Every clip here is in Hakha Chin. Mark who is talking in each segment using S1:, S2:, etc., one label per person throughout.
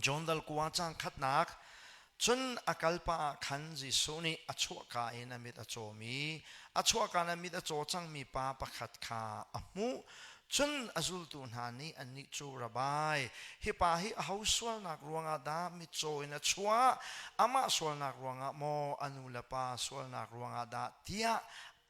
S1: John dal kua cang khatnak cun a kal pah ah khan Jesuh nih a chuahka in a mit a cawmi a chuahka in a mit a caw cangmi pa pakhat kha a hmuh. Cun a zultu hna nih annih cu, Rabbi, hi pa hi aho sualnak ruangah dah mitcaw in a chuah? Amah sualnak ruangah maw, a nu le pa sualnak ruangah dah? tiah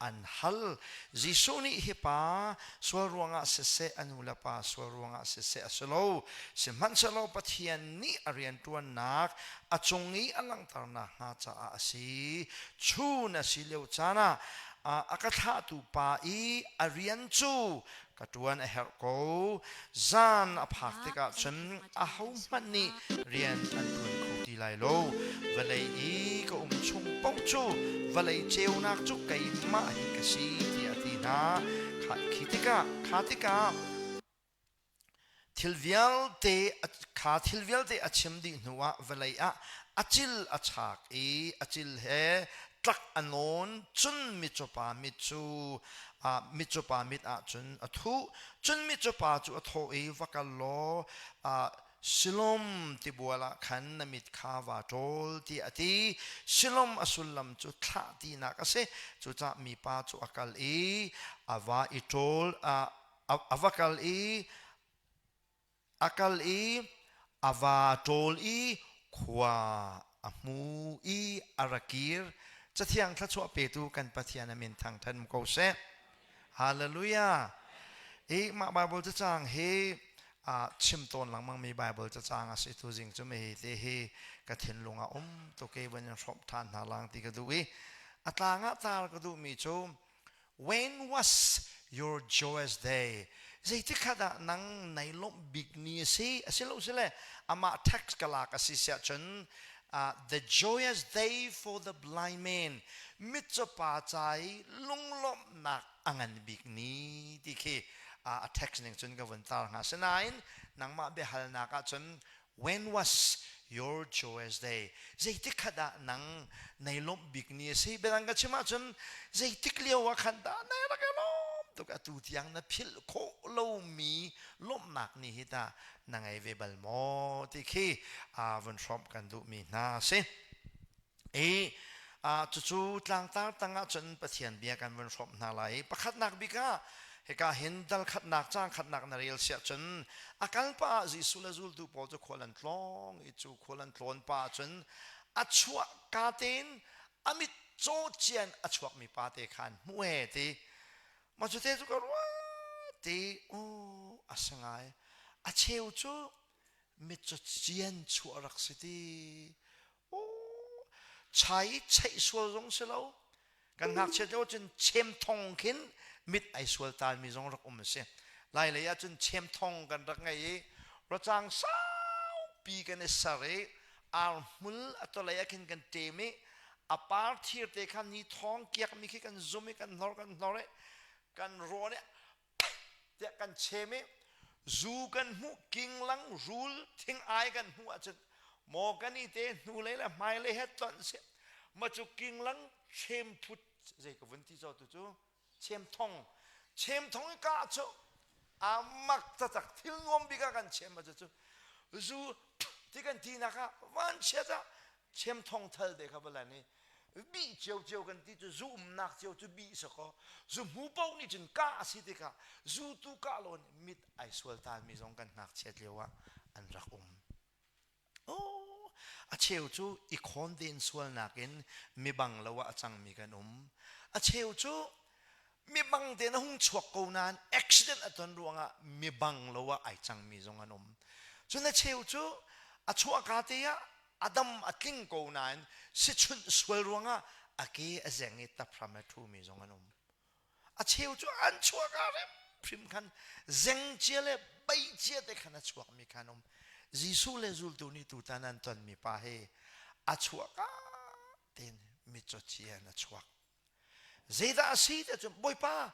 S1: an hal. Jesuh nih hi pa sual ruangah siseh, a nu le pa sual ruangah siseh a si lo. Sihmanhsehlaw Pathian nih a rianṭuannak a cung i a langhternak hnga caah a si. Chun a si lio caan ah a ka thlahtu pa i a rian cu ka ṭuan a herh ko. Zan a phak tikah cun ahohmanh nih rian an ṭuan kho ti lai lo. Vawlei i ka um chung paoh cu vawlei ceunak cu keimah hi ka si, tiah a ti hna. Khi tikah, kha tikah thil vialte kha thil vialte a chim dih hnuah vawlei ah a cil a chak i a cil he tlak a nawn. Cun mitcawpa mit cu mitcawpa mit ah cun a thuh. Cun mitcawpa cu a thawh i, "Va kal law Siloam tibual ah khan na mit kha vaa ṭawl," tiah a ti. Siloam a sullam cu thlah tinak a si. Cucaah mipa cu a kal i a va i ṭawl, a va kal i a kal i a vaa ṭawl i khua a hmu i a ra kir. Cathiang thluachuah petu kan Pathian a min thangṭhat ko seh. Hallelujah. I mah Bible cacang hi chim tawn lengmang mi Bible cacang a si. Tu zing cu mi te hi ka thinlung ah um tuk i van in hrawmh ṭhan hna lang ti ka duh i a tlang ah tar ka duh mi cu, "When was your joyous day?" Zeitik khat ah nang nai lawmh bik ni a si? Asilo sile amah text ka lak a si siah cun, "The joyous day for the blind man," mitcaw pa ca i lunglawmhnak a ngan bik ni ti khi a text ning cun ka vun tar hnga. Sinain nangmah biahalnak ah cun, "When was your joyous day?" Zeitik khat ah nang nei lawmh bik ni a si? Biadang ka chim ahcun, zeitik lio ah khan dah nai rak i lawm tuk, atu tiang na philh khawh lomi lawmhnak ni hi tah na ngei ve bal maw ti khi vun hrawmh kan duhmi hna a si. I cucu tlangtar tangah cun Pathian bia kan vun hrawmh hna lai. Pakhatnak bik ah, hika hin dal khatnak caang khatnak na rel siah cun, a kal pah ah Jesuh le zultu pawl cu khual an tlawng i cu khual an tlawn pah ahcun a chuah ka tein a mit caw cian a chuakmi pa te khan hmuh he ti. Mah cu te cu ka ruah ti u a si ngai. A cheu cu mit cu cian chuah rak si ti. Chai i cheih sual zong si lo. Kan ngakchia lio cun chem thong khin mit ai sual talmi zong rak um a si. Lai lei ah cun chem thong kan rak ngei i racang saupi kan i ser i ar hmul a tolei ah khin kan ṭem i a par thir te kha ni thong kiakmi khi kan zum i kan hnor, kan hnor i kan rawn i tiah kan chem i zu kan hmuh, kinglang rul thing ai kan hmuh ahcun maw kan i te hnulei le hmailei he tlonh si ma cu kinglang chem phut zei ka vun ti cho tu cu chem thong, chem thong i ka cu a mak taktak. Thil nuam bik ah kan chem ma cu cu zu ti kan ti nak ah van chiat ah chem thong thal te kha bala ni bih cio cio kan ti cu zu umnak cio cu bih sakaw zu hmu paoh nih cun kah a si tikah zu tu kah lawn mit ai sual talmi zong kan ngakchiat lio ah an rak um. Oh, a cheu cu i khawn sualnak in mibang lo ah a cangmi kan um. A cheu cu mibang te na hung chuak ko nain accident a ton ruangah mibang lo ah ai cangmi zong an um. Cun a cheu cu a chuahka te ah a dam a tling ko nain sichunh sual ruangah a ke a zeng i taphram a ṭhumi zong an um. A cheu cu an chuak ah hrimhrim khan zeng cia le bei cia te khan a chuakmi khan um. Jesuh le zultu nih tutan an tonmi pa hi a chuak ah tein mitcaw cia in a chuak. Zeidah a si ti cun, "Bawipa,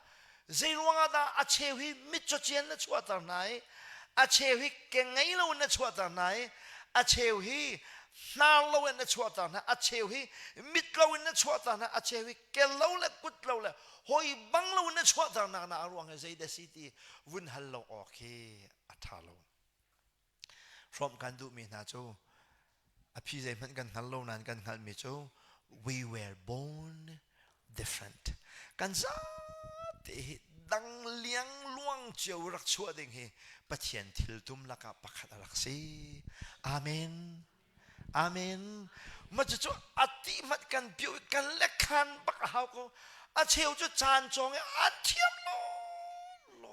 S1: zei ruangah dah a cheu hi mitcaw cian na chuahter hna i a cheu hi ke ngei lo in na chuahter hna i a cheu hi hnar lo in na chuahter hna, a cheu hi mit lo in na chuahter hna, a cheu hi ke lo le kut lo le hawi bang lo in na chuahter nak na a ruang hi zeidah si?" ti vun hal lo awk hi a ṭha lo. Hrawmh kan duhmi hna cu a phi zeihmanh kan hngal lo nain kan hngalhmi cu we were born different. Kan zate hi dang liang luang cio rak chuah ding hi Pathian thil tum lakah pakhat a rak si. Amen. Amen. Ma cu a ti hmanh kan piu kan le khan bak a hau ko. A cheu cu caan cawng i an thiam lo lo.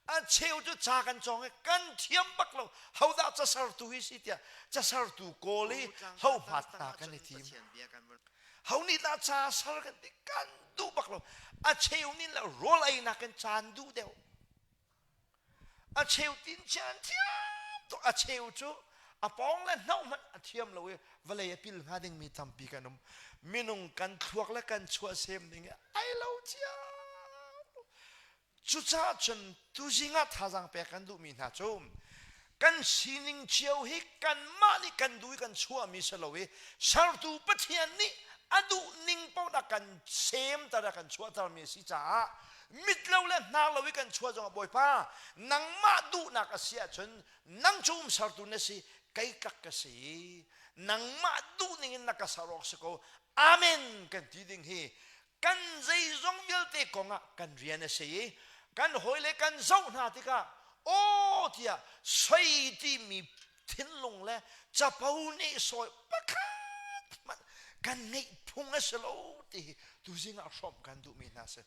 S1: A cheu cu ca kan cawng i kan thiam bak lo. Hodah casartu hi si tiah casartu kawl i ho hmat hna kan i thim. Ho nih dah ca sar kan ti kan duh bak lo. A cheu nih le rawl ei nak in caan duh deuh. A cheu tin chian thiam tuk a cheu cu a pawng le hnoh hmanh a thiam lo i vawlei a pil hnga dingmi tampi kan um. Minung kan thluak le kan chuahsem ding i ai lo cia. Cucaah cun tuzing ah thazaang pek kan duhmi hna cu kan sining cio hi kanmah nih kan duh i kan chuahmi si lo i sertu Pathian nih a duh ning paoh a kan semter a kan chuahtermi a si caah mit lo le hnar lo i kan chuah zongah Bawipa nangmah duhnak a si ahcun nang cu um sertu na si kei tlak ka si nangmah duh ning in na ka ser awk si ko amen kan ti ding hi kan zeizong vialte kong ah kan rian a si i kan hawile kan zoh hna tikah aw tiah soi timi thinlung le capo nih sawi pakhat hmanh kan ngeih phung a si lo ti hi tuzing ah hrawmh kan duhmi hna si.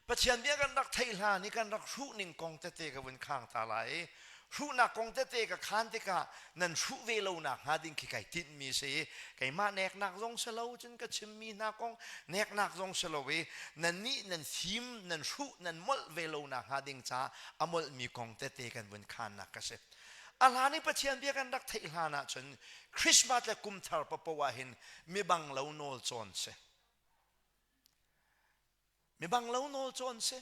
S1: Pathian bia kan rak theih hlan i kan rak hruh ning kong tete ka vun khang ta lai i hruhnak kong tete ka khan tikah nan hruh ve lo nak hnga ding khi kai tinhmi si i keimah neknak zong si lo cun ka chimmi hna kong neknak zong si lo i nan nih nan fim nan hruh nan molh ve lo nak hnga ding ca a molhmi kong tete kan vun khannak ka si. A hlan i Pathian bia kan rak theih hlan ahcun Christmas le kum thar papoh ah hin mibang lo nawl cawn si. Mibang lo nawl cawn si.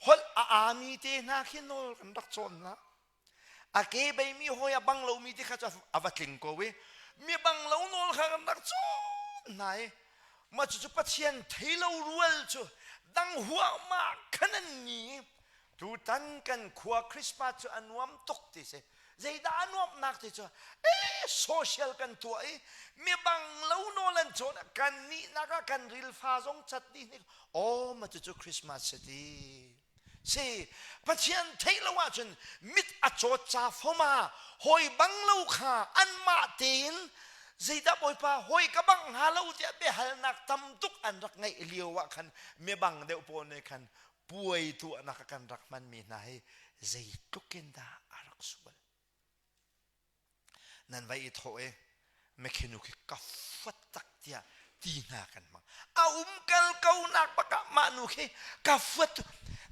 S1: Holh a aami te hna khi nawl kan rak cawn hna. A ke beimi hawi a bang lomi ti kha cu a va tling ko i mi bang lo nawl kha kan rak cawn hna i mah cucu Pathian thei lo rual cu dang huahmah khan an ni tutan kan khua Christmas cu a nuam tuk ti si zeidah a nuamhnak ti cu e social kan tuah i mi bang lo nawl an cawn kan nihnak ah kan rilfa zong cat dih hnik aw ma cucu Christmas si ti si Pathian theih lo ahcun mit a cawt ca foma hawi bang lo kha anmah tein zeidah Bawipa hawi ka bang hnga lo tiah biahalnak tam tuk an rak ngeih lio ah khan mi bang deuh pawl nih khan puai tuahnak a kan rak hmanmi hna hi zeitluk in dah a rak sual nan vai i thawh i mekhinu khi ka fuat tak tiah ti hna kan hmang a um kal ko nak bakah mah nu khi ka fuat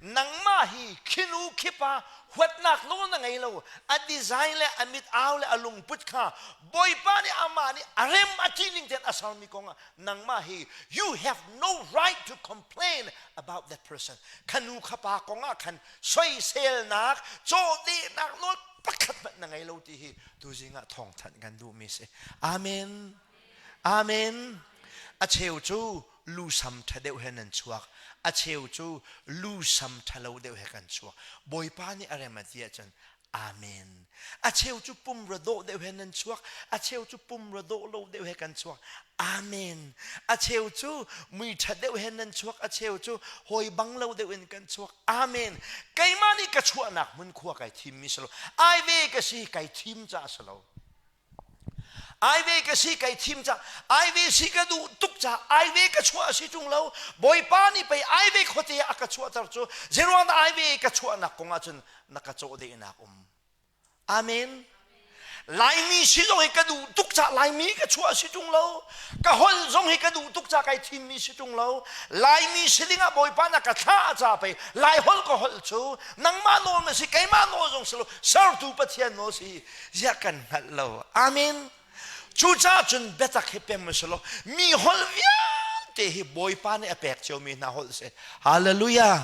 S1: nangmah hi khinu khipa huatnak nawl na ngei lo a design le a mit au le a lungput kha bawipa nih amah nih a rem a ti ning ten a sermi kong ah nangmah hi you have no right to complain about that person khanu khapa kong ah khan soiselnak cawhdehnak nawl pakhat hmanh na ngei lo ti hi tuzing ah thawngthanh kan duhmi si amen amen a cheu cu lusam ṭha deuh he nan chuak a cheu cu lusam ṭha lo deuh he kan chuak bawipa nih a rem a ti ahcun Amen. A cheu cu pumrua dawh deuh he nan chuak, a cheu cu pumrua dawh lo deuh he kan chuak. Amen. A cheu cu mui ṭha deuh he nan chuak, a cheu cu hawi bang lo deuh in kan chuak. Amen. Keimah nih ka chuahnak hmun khua kai thimmi si lo. Ai ve ka si kai thim ca si lo. Ai ve ka si kai thim ca ai ve si ka duh tuk ca ai ve ka chuah si tung lo bawipa nih pei ai ve khuate a ka chuahter cu zeiruang dah ai ve ka chuahnak kong ahcun na ka cawh dehnak um amen Laimi si zong hi ka duh tuk ca Laimi ka chuah si tung lo ka holh zong hi ka duh tuk ca kai thimmi si tung lo Laimi si dingah Bawipa na ka thlah ca pei Lai holh ka holh cu nangmah nawl ma si keimah nawl zong si lo sertu Pathian nawl si ziah kan hngalh lo amen cucaah cun biatak hi pem a si lo mi holh vialte hi bawipa nih a pek ciomi hna holh si hallelujah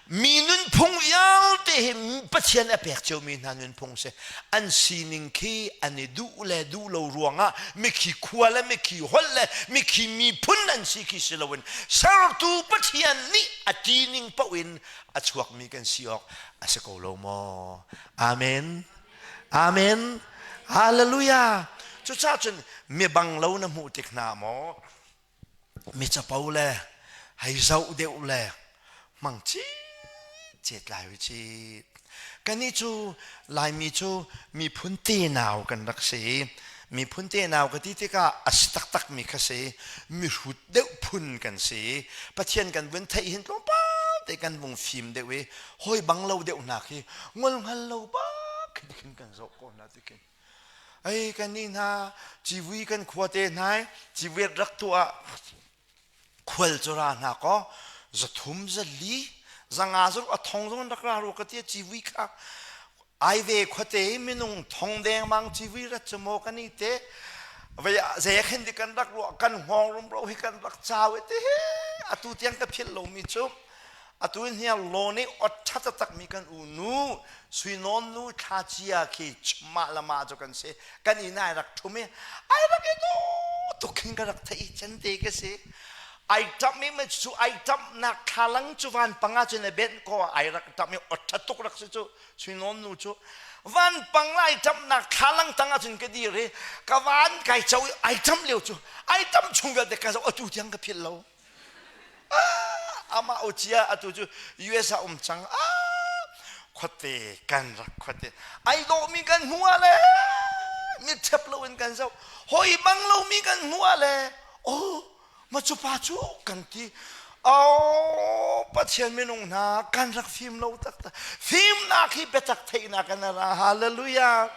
S1: mi nunphung vialte hi Pathian a pek ciomi hna nunphung si an sining khi an i duh le duh lo ruangah mikhi khua le mikhi holh le mikhi miphun an si khi si loin sertu Pathian nih a tining paoh in a chuakmi kan si awk a si ko lo maw Amen. Amen. Hallelujah. Cucaah cun mi bang lo na hmuh tik hna maw mi capo le hei zoh deuh le hmang cit lai hui ci. Kannih cu Laimi cu miphun tenau kan rak si. Miphun tenau ka ti tikah a si taktak mi kha si. Mihrut deuh phun kan si. Pathian kan vun theih hin tlawmpal te kan vung fim deuh i hawi bang lo deuh hna khi ngol hngal lo bak khin kan zoh ko hna ti khin. Ei kan nih hna civui kan khua te hna civui rak tuah khual cu ra hna kaw zathum zali zanga zaruk a thong zong rak ra ru ka ti civui kha ai ve khuate minung thong dengmang civui rat cu maw kan i te vei zei khin di kan rak ruah kan hngawng rumro hi kan rak chau te he atu tiang ka philh lomi cu atu in hian law nih ot tha taktak mi kan u nu suinawn nu thla cia khi mah la mah cu kan si kan inn ai rak thum i ai rak i dawh tuk khin ka rak theih chan te ka si ai ṭamh i cu ai ṭamhnak thlalang cu van panga cun a benh ko ai rak ṭamh i ot ṭha tuk rak si cu suinawn nu cu van pang lai ṭamhnak thlalang tang ah cun ka dir i ka van kai cho i ai ṭamh lio cu ai ṭamh chung vialte ka zoh atu tiang ka philh lo amah ucia atu cu US ah um cang khuate kan rak khuate ai dawhmi kan hmu ah le mit ṭhep loin kan zoh hoi bang lomi kan hmu ah le oh ma cu pa cu kan ti Oh, Pathian minung hna kan rak fim lo taktak. Fimnak hi biatak theihnak kan ra. Hallelujah.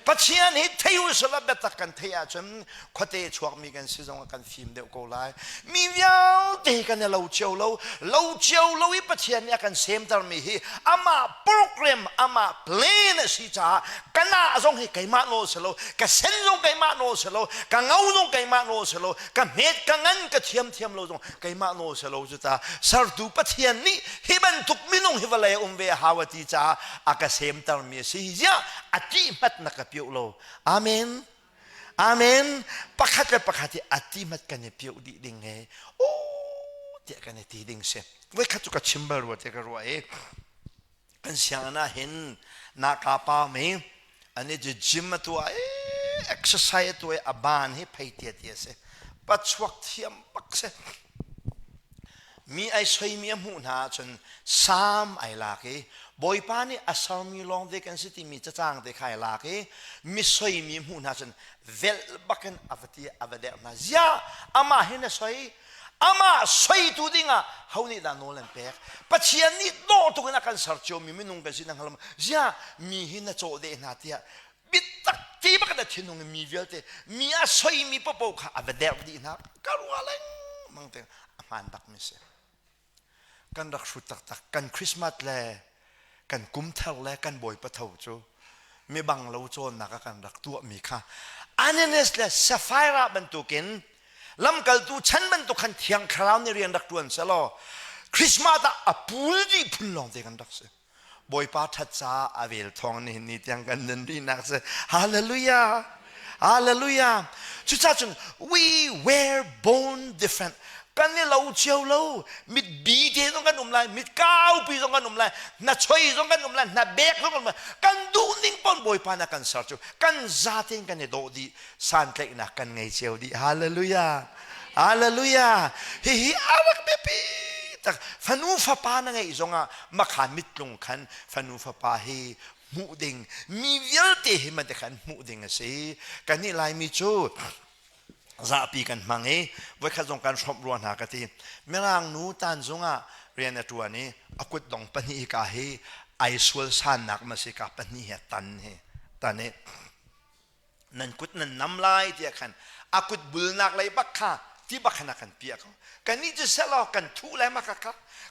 S1: Pathian hi thei u sila biatak kan theih ahcun khuate chuakmi kan si zong ah kan fim deuh ko lai. Mi vialte kan i lo cio lo. Lo cio lo i Pathian nih a kan semtermi hi amah program, amah plan a si caah ka nah zong hi keimah nawl si lo, ka sen zong keimah nawl si lo, ka ngau zong keimah nawl si lo, ka hmet ka ngan ka thiam thiam lo zong keimah nawl si lo cu ta sertu Pathian nih hi bantuk minung hi vawlei um ve hau a ti caah a ka semtermi a si. Ziah a ti hmat na ka piuh lo. Amen. Amen. Pakhat le pakhat hi a ti hmat kan i piuh dih ding he oh tiah kan i ti ding si. Voikhat cu ka chim bal rua tiah ka ruah i kan sianginn ah hin naka pa mi ani cu gym a tuah i exercise a tuah i a ban hi phei tia ti a si. Pachuak thiam bak si. Mi ai soimi a hmuh hna ahcun Salm ai lak i Bawipa nih a sermi lawng te kan si timi cacang te kha ai lak i mi soimi hmuh hna cun velh bakin a va ti a va derh hna. Ziah amah hin a soi amah soitu dingah ho nih dah nawl an pek? Pathian nih dawh tuk in a kan ser ciomi minung kan si na hngal Ziah mi hi na cawh deh hna tiah biatak ti bak na thinlung in mi vialte mi a soimi popo kha a va derh dih hna ka ruah lengmang te a hmaan bak mi si kan rak hrut taktak kan Christmas le kan kumthar le kan bawipa tho cu mibang lo cawnnak ah kan rak tuahmi kha Ananias le Sapphira bantukin lamkaltu chan bantuk khan thiang thlarau nih rian rak ṭuan selaw Christmas ah a pul dih phun lawng te kan rak si Bawipa ṭhat caah a vel thawng nihin ni tiang kan nun rihnak si. Hallelujah. Hallelujah. Cucaah cun we were born different. Kan i lo cio lo. Mit bi te zong kan um lai, mit kaupi zong kan um lai, hna choi zong kan um lai, hna bek zong kan um lai. Kan duh ning pon Bawipa na kan ser cu. Kan zaten kan i dawh dih. Santlaihnak kan ngei cio dih. Hallelujah. Hallelujah. Hihi a rak biapi tak. Fanu fapa na ngeih zongah makhan mittlung khan fanu fapa hi hmuh ding mi vialte hi man te khan hmuh ding a si. Kannih Laimi cu zapi kan hmang i voikhat zong kan hrawmh rua hna ka ti. Mirang nu tanzung ah rian a ṭuan i a kutdong pahnih hi ka hi ai sual sannak ma si ka pahnih hi a tan hi tan i nan kut nan nam lai tiah khan a kut bulnak lei bak kha ti bak khan a kan piah ko kannih cu selaw kan thuh lai ma kha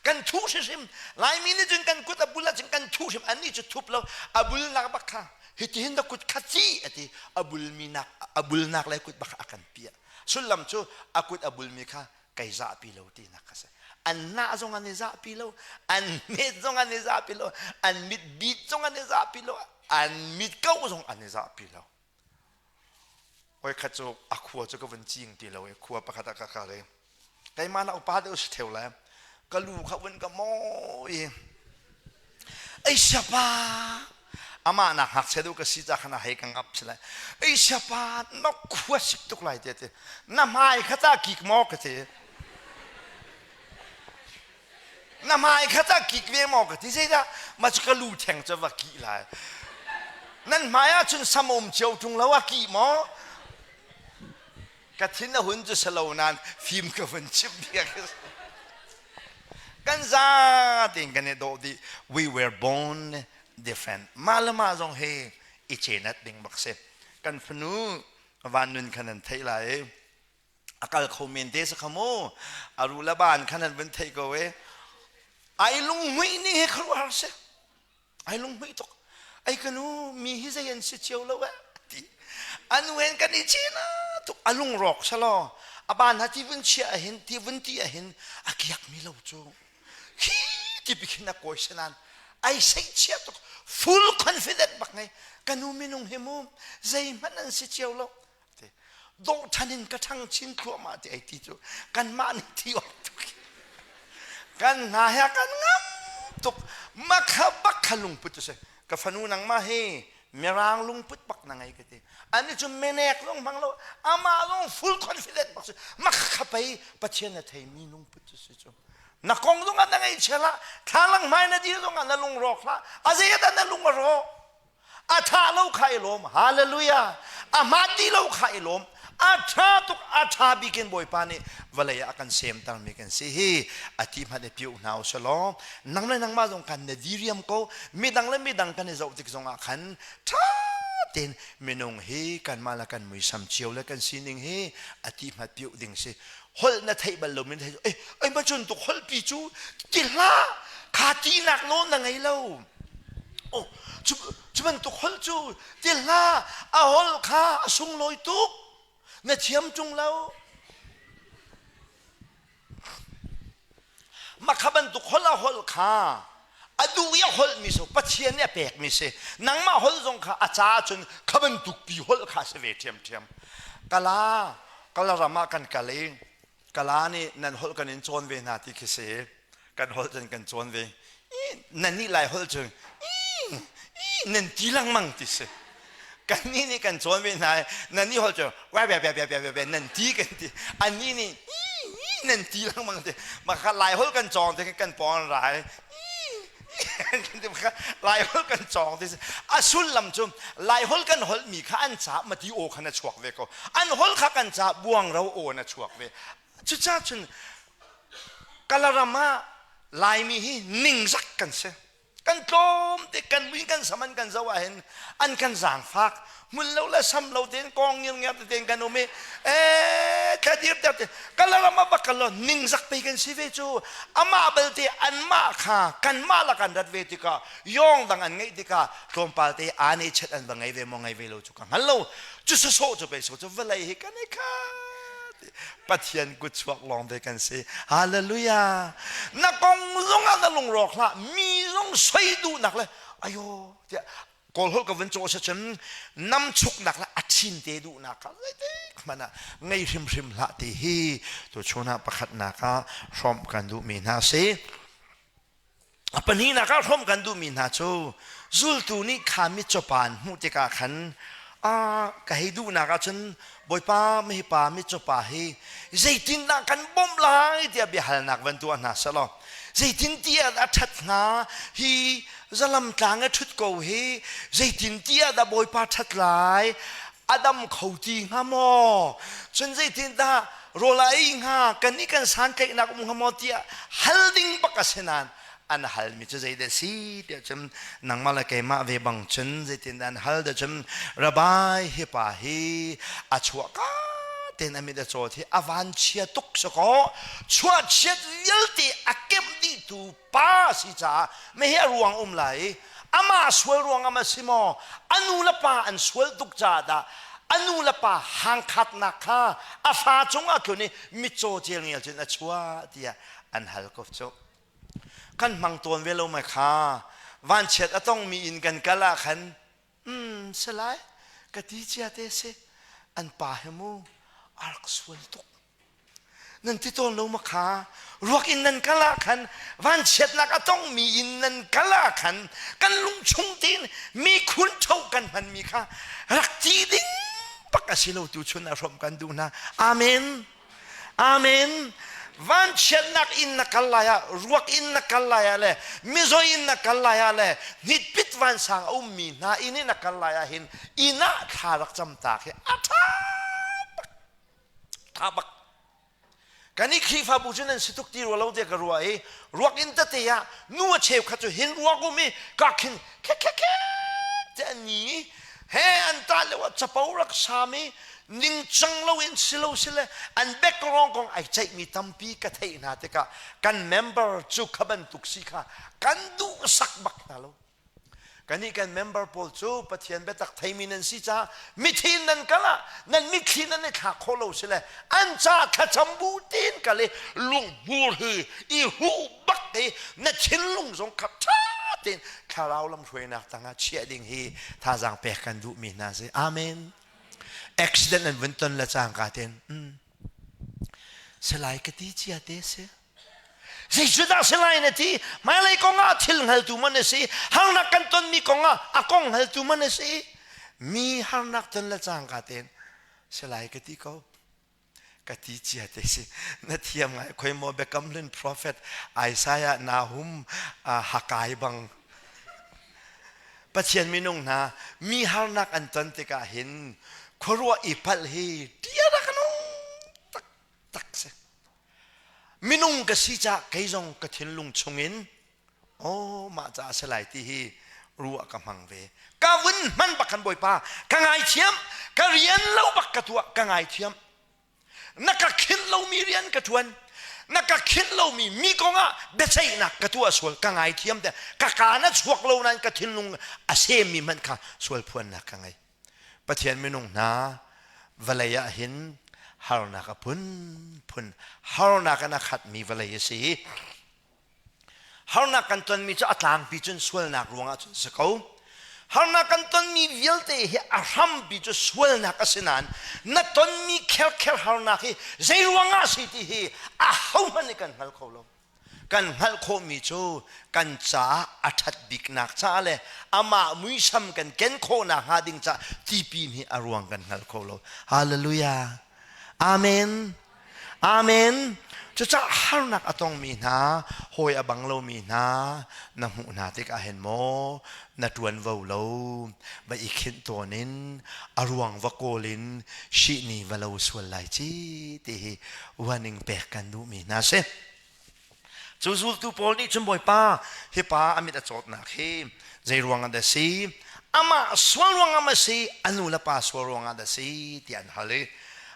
S1: kan thuh hrimhrim laimi nih cun kan kut a bul ahcun kan thuh hrim annih cu thup lo a bulnak bak kha hitihin na kut kha ci a ti a bulmi nak a bulnak lei kut bak kha a kan piah sullam cu a kut a bulmi kha kai zahpi lo tinak kha si an nah zong an i zahpi lo an met zong an i zahpi lo an mit bit zong an i zahpi lo an mit ko zong an i zahpi lo oi khat cu a khua cu ka vun cing ti lo i khua pakhat ah ka kal i keimah na upa deuh si theu le ka lu kha vun ka mawi ei siapa. Amah nak ngakchia deuh ka si ca khan a hei ka ngap si lai. Ei siapa na khua sik tuk lai te ti. Na hmai kha ta kik maw ka ti. Na hmai kha ta kik ve maw ka ti. Zeidah ma cu ka lu theng cu va kih lai. Nan hmai ah cun sam um cio ṭung lo a kih maw? Ka thin a hun cu si lo nain fim ka vun chimh bia ka si. Kan za tein kan i dawh dih. We were born different. Mah le mah zong hi i cenat ding bak si. Kan fanu van nun khan an theih lai i a kal kho men te sa kha mu. A ru le ban khan an vun theih ko i ai lunghmuih ni hi khuaruahhar si. Ai lunghmuih tuk. Ai ka nu mi hi zei an si cio lo eh ti. Anu hen kan i cena tuk a lungrawk salo. A ban ha ti vun chia ahin ti vun ti ahin a kiak mi lo cu. Khi ti bi khin a kawi senan ai sei chia tuk full confident bak ngei ka nu minung hi mu zeihmanh an si cio lo dawh ṭhan in ka ṭhang chin thluahmah ti ai ti cu kanmah nih ti awk tuk kan hna he kan ngam tuk makha bak kha lungput a si ka fanu nangmah hi mirang lungput bak na ngei ka ti ani cu menek zong hmang lo amah zong full confident bak si makha kha pei pathian a theimi lungput cu si cu na kong zong ah na ngei chia hlah thlalang hmai na dir zong ah na lung rawk hlah a zei ah na lung a rawk A ṭha lo kha i lawm. Hallelujah. A hmaan ti lo kha i lawm. A ṭha tuk, a ṭha bik in Bawipa nih vawlei ah a kan semtermi kan si hi a ti hmanh i piuh hna u law nang le nangmah zong kan na diriam ko midang le midang kan i zoh tik zongah khan ṭha tein minung hi kanmah le kan muisam cio le kan sining hi a ti hmat piuh ding si holh na theih bal lo min theih eh ai ma cun tuk holh pi cu ti hlah kha tinak nawl na ngei lo Oh, cu, cu bantuk holh cu ti hlah a holh kha a sunglawi tuk na thiam ṭung lo mah kha bantuk holh a holh kha a duh i a holhmi so Pathian nih a pekmi si nangmah holh zong kha a caah cun kha bantuk pi holh kha a si ve ṭhiamṭhiam kala kala ram ah kan kal i Kala nih nan holh kan in cawn ve hna ti khi si. Kan holh cun kan cawn ve. Nan nih lai holh cu nan ti lengmang ti si. Kan nih nih kan cawn ve hna nan nih holh cu wa bia bia bia bia bia nan ti kan ti. Annih nih nan ti lengmang ti. Mah kha lai holh kan cawng ti kan pawng rai. Lai holh kan cawng ti a sullam cu Lai holh kan holh mi kha an ca mati aw khan a chuak ve ko an holh kha kan ca buangro aw in a chuak ve cucaah cun Kalaram ah Laimi hi ningzak kan si kan tlawm te kan mui kan sam an kan zoh ah hin an kan zaangfak hmun lo le sam lo tein kong ngir tein kan um i ee thladir ter te kalaram a bak lo ningzak pe kan si ve cu amah belte anmah kha kanmah la kan rat ve tikah yong dang an ngeih tikah tlawmpal te ane chet an va ngei ve maw ngei ve lo cu ka hngal lo cu sawsawh cu pe so cu vawlei hi kan i khat Pathian kut chuak lawng te kan si hallelujah na kong zong ah na lungrawk hlah mi zong soi duhnak le ayo tiah Kawl holh ka vun cawh cun namchuknak le a ṭhin te duhnak kha zeitik hmanh ah ngei hrimhrim hlah ti hi tuchun ah pakhatnak ah hrawmh kan duhmi hna si. A pahnihnak ah hrawmh kan duhmi hna cu zultu nih kha mitcawpa an hmuh tikah khan ka hei duhnak ahcun Bawipa mihipa mitcawpa hi zeitindah kan bawmh lai tiah biahalnak van tuah hna selaw zeitintiah a ṭhat hnga hi zalam tlang i ṭhut ko hi zeitintiah dah Bawipa ṭhat lai a dam kho ti hnga maw cun zeitindah rawl a ei hnga kan nih kan santlaihnak um hnga maw tiah hal ding bak a si nain an halmi cu zeidah si tiah cun nangmah le keimah ve bang cun zeitindah an hal dah cun Rabbi hi pa hi a chuah ka tein a mit a cawt hi a vanchia tuk si kaw chuahchiat vialte a kemh dihtu pa si caah meheh a ruang um lai i amah sual ruangah ma si maw a nu le pa an sual tuk caah dah a nu le pa hangkhatnak kha a fa cungah tlun i mitcaw celngel cun a chuah tiah an hal ko cu kan hmang tawn ve lo mai kha vanchiat a tongmi inn kan kal ah khan um salai ka ti cia te si an pa he mu a rak sual tuk. Nan ti tawn lo ma kha? Ruak in nan kal ah khan vanchiatnak a tongmi in nan kal ah khan kan lungchung tein mi khun tho kan hmanmi kha rak ti ding bak a si lo tu chun ah hrawmh kan duh hna. Amen. Amen. Vanchiatnak in na kal lai ah, ruak in na kal lai ah le mizaw in na kal lai ah le hnitpit vansang a ummi hna inn in na kal lai ah hin inn ah thla rak cam ta khi a ṭha bak. Ṭha bak. Kan i Khrihfabu cu nan si tuk ti rua lo tiah ka ruah i ruak inn tete ah nu a cheukhat cu hin ruak um i ka khin khe khe khe te an ni he an tah lio ah capo rak sam i ningcang loin silo sile an background kong ai ceihmi tampi ka theih hna tikah kan member cu kha bantuk si kha kan duhsak bak hna lo. Kannih kan member pawl cu Pathian biatak theimi nan si caah mithi nan kal ah nan mitthli nan i thlak khawh lo sile an ca thlacam bu tein kal i lunghmur hi i huh bak i na thinlung zong kha ṭha tein thlarau lamhruainak tangah chiah ding hi thazaang pek kan duhmi hna si. Amen. Accident an vun ton le cangka tein salai ka ti cia te si. Zeicudah si lai na ti? Hmailei kong ah thil hngaltu man na si. Harnak kan tonmi kong ah a kong hngaltu man na si. Mi harnak ton le cangka tein si lai ka ti ko. Ka ti cia te si. Na thiam ngai khoi maw Biakam Hlun prophet Isaiah Nahum Hakai bang Pathian minung hna mi harnak an ton tikah hin khuaruah i palh hi tia rak nung tak tak si. Minung ka si caah kei zong ka thinlung chungin aw mah caah a si lai ti hi ruah ka hmang ve. Ka vun hman bak khan Bawipa ka ngaithiam, ka rian lo bak ka tuah, ka ngaithiam. Na ka khinh lomi rian ka ṭuan, na ka khinh lomi mi kongah biaceihnak ka tuah sual, ka ngaithiam te. Ka kaa na chuak lo nain ka thinlung a semmi hmanh kha sual phuannak ka ngei. Pathian minung hna vawlei ah hin harnak a phunphun harnak in a khatmi vawlei a si i harnak kan tonmi cu a tlangpi cun sualnak ruangah cun si ko. Harnak kan tonmi vialte hi a hrampi cu sualnak a si nain na tonmi kherkher harnak hi zei ruangah a si ti hi ahohmanh nih kan hngal kho lo. Kan hngalh khawhmi cu kan caah a ṭhat biknak caah le amah muisam kan ken khawhnak hnga ding caah tipil hi a ruang kan hngal kho lo. Hallelujah. Amen. Amen. Cucaah harnak a tongmi hna, hawi a bang lomi hna na hmuh hna tikah hin maw na ṭuanvo lo va i khinh tawn in a ruang va kawl in shihni va lo sual lai ci ti hi warning pek kan duhmi hna si. Cu zultu pawl nih cun Bawipa hi pa a mit a cawtnak hi zei ruang ah dah si amah sual ruangah ma si a nu le pa sual ruangah dah si tiah an hal i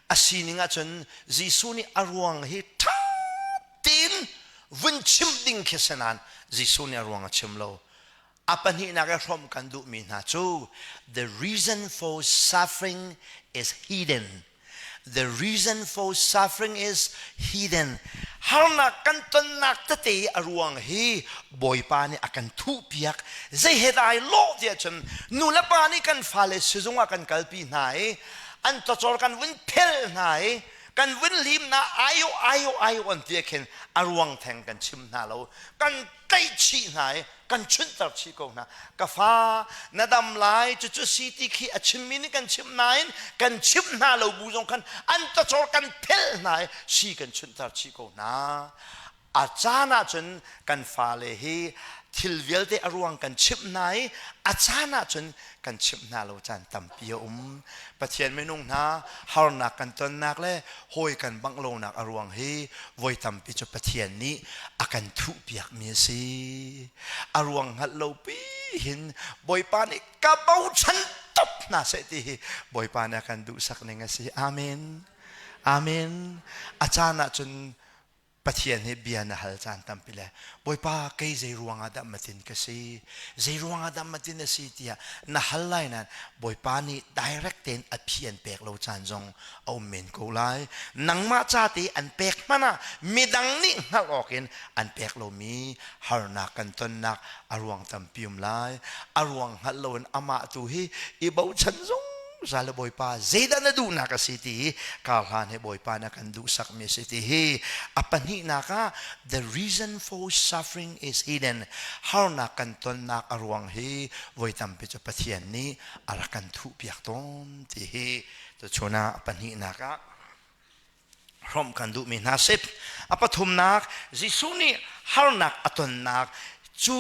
S1: a sining ah cun Jesuh nih a ruang hi ṭha tein vun chim ding khi si nain Jesuh nih a ruang a chim lo a pahnihnak i hrawmh kan duhmi hna cu the reason for suffering is hidden The reason for suffering is hidden. Harnak kan tonnak tete a ruang hi Bawipa nih a kan thuhpiak. Zei he dah ai lawh tiah cun nu le pa nih kan fale sizung ah kan kalpi hna i an tawcor kan vun phel hna i kan vun lim hna ayo ayo ayo an ti khin a ruang theng kan chim hna lo kan tlaihchih hna i kan chunhter chih ko hna ka fa na dam lai cucu si ti khi a chimmi nih kan chimh nain kan chimh hna lo bu zong khan an tawcor kan phelh hna i si kan chunhter chih ko hna a caan ah cun kan fale hi thil vialte a ruang kan chimh hna i a caan ah cun kan chimh hna lo caan tampi a um Pathian minung hna harnak kan tonnak le hawi kan bangh lonak a ruang hi voi tampi cu Pathian nih a kan thuhpiakmi a si. A ruang hngalh lo pi hin Bawipa nih ka bochan top hna seh ti hi Bawipa nih a kan duhsak ning a si. Amen. Amen. A caan ah cun Pathian hi bia na hal caan tampi le Bawipa kei zei ruangah dah matin ka si zei ruangah dah matin a si tiah na hal lai nain Bawipa nih direct tein a phi an pek lo caan zong a um men ko lai nangmah ca te an pek hmanh ah midang nih hngalh awk in an pek lomi harnak kan tonnak a ruang tampi um lai a ruang hngalh loin amah tu hi i bochan zung. Zungzal le Bawipa zeidah na duhnak a si ti hi kar hlan he Bawipa na kan duhsakmi a si ti hi a pahnihnak ah the reason for suffering is hidden. Harnak kan tonnak a ruang hi voi tampi cu Pathian nih a rak kan thuhpiak tawn ti hi tuchun ah a pahnihnak ah hrawmh kan duhmi hna si. A pathumnak, Jesuh nih harnak a tonnak cu